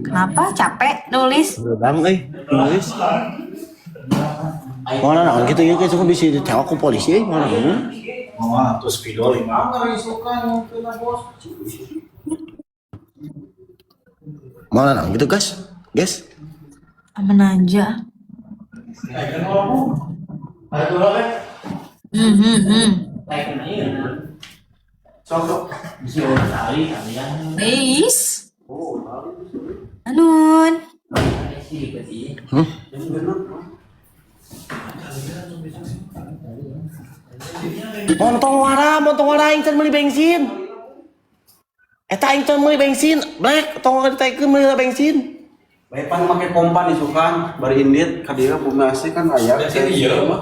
Kenapa capek nulis? Beudang euy, nulis. Mana naon kitu ieu geus bisa ditewak ku polisi euy, mana naon? Wah, terus spidol lima. Mana naon gitu guys? Guys. Aman aja. Hmm, hmm, hmm. Is. Anun. Hmm? Montong wara aing can meuli bensin. Eta aing can meuli bensin, Black, tong ditaikeun meuli bensin. Bae pan make pompa isukan bari indit ka dieu bumi asih kan aya. Bensin iya mah.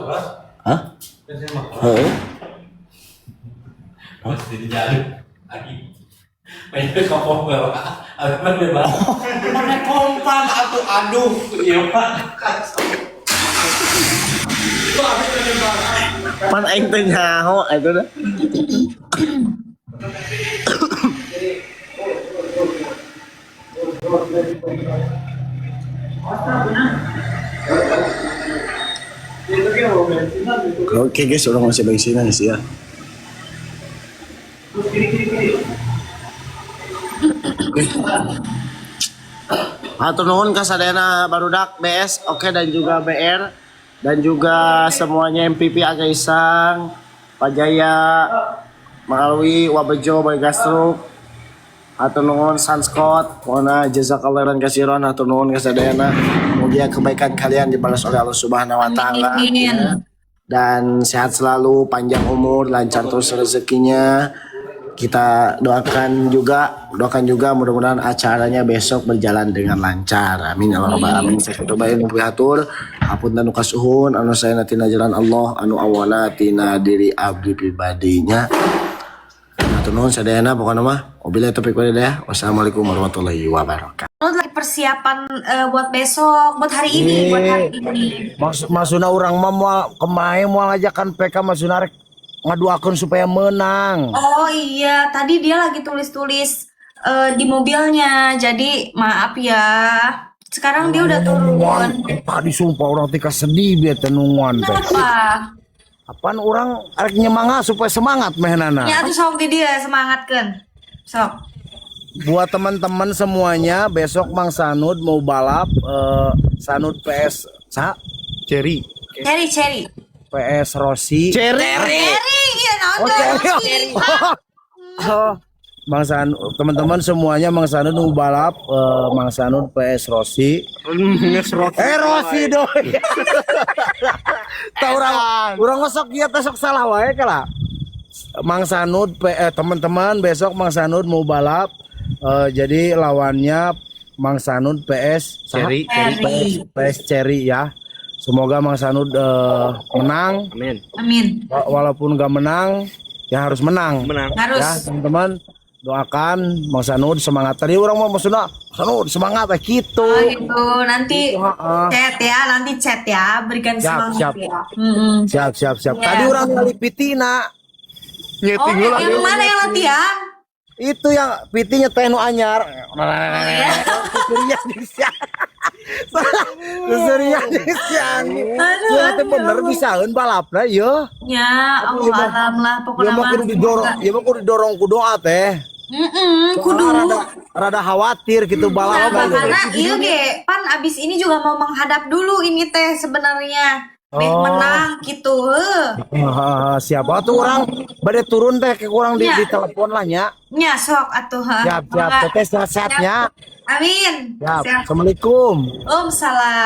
Hah? Bensin mah. Heeh. Mas jadi jalan lagi. Mainnya kompor gak pak? Apa dia pak? Pakai pompa atuh aduh. Iya pak. Pan aing teh nyaho atuh dah. Oke guys, orang masih bensinan sih ya. Oke. Hatur nuhun ka sadayana barudak BS, oke dan juga BR dan juga semuanya MVP Aga Isang, Pak Jaya, Mang Alwi, Wabejo, Boy Gastruk. Hatur nuhun Sanskot, pokona jazakallahu khairan kasiron, hatur nuhun ka sadayana. Mugia kebaikan kalian dibalas oleh Allah Subhanahu wa taala. Amin. Ya. Dan sehat selalu, panjang umur, lancar terus rezekinya. Kita doakan juga mudah-mudahan acaranya besok berjalan dengan lancar. Amin ya rabbal alamin. Saya cobain hatur, hapunten nu kasuhun, anu saena tina jalan Allah, anu awana tina diri abdi pribadinya. Hatur nuhun sadayana pokona mah. Wabillahi taufiq wal hidayah. Wassalamualaikum warahmatullahi wabarakatuh. Lo lagi persiapan buat besok, buat hari ini, buat hari ini. Maksudna urang mah moal kemae moal ngajakan PK maksudna rek ngaduakeun supaya menang. Oh iya, tadi dia lagi tulis-tulis di mobilnya. Jadi maaf ya. Sekarang dia udah turun. Tadi sumpah orang tika sedih biar teh nungguan teh. Kenapa? Apaan orang rek nyemangat supaya semangat mehnana. Ya tuh sok di dia semangatkeun. Sok. Buat teman-teman semuanya, besok Mang Sanud mau balap Sanud PS sa Cherry. Cherry, Cherry. PS Rossi. Cherry. Cherry, iya Oh, nonton. Cherry. Oh, Mang Sanud, teman-teman semuanya Mang Sanud mau balap Mang Sanud PS Rossi. Rossi doi. Tah urang sok ieu teh sok salah wae kala. Mang Sanud teman-teman besok Mang Sanud mau balap jadi lawannya Mang Sanud PS Cherry, Cherry. PS Cherry ya. Semoga Mang Sanud menang. Amin. Amin. Walaupun gak menang, ya harus menang. Menang. Harus. Ya, teman-teman doakan Mang Sanud semangat. Tadi orang mau maksudnya Sanud semangat gitu. Oh gitu. Nanti Heeh. chat ya, nanti chat ya, berikan Siap, semangat siap. ya. Mm-mm. Siap, siap, siap. Ya. Tadi orang kali pitina. Oh, yang mana yang latihan? Itu yang pitinya teh nu anyar. Oh, ya. Seserian jeung sia. Seserian jeung sia. Aduh, Ya teh aduh, bener Allah. bisaeun balapna ieu. Ya, Allah alam lah pokoknya Ieu mah kudu didorong, ieu mah kudu didorong ku doa teh. Kudu. Rada khawatir gitu balap. Kenapa? Karena iya ge, pan abis ini juga mau menghadap dulu ini teh sebenarnya. Meh Oh. menang gitu. Heuh. Siapa tuh orang bade turun teh ke kurang Ya. di telepon lah nya. Nya sok atuh ha. Siap, siap. Mangga. Teteh sehat-sehatnya. Amin. Siap. Siap. Assalamualaikum. Om salam.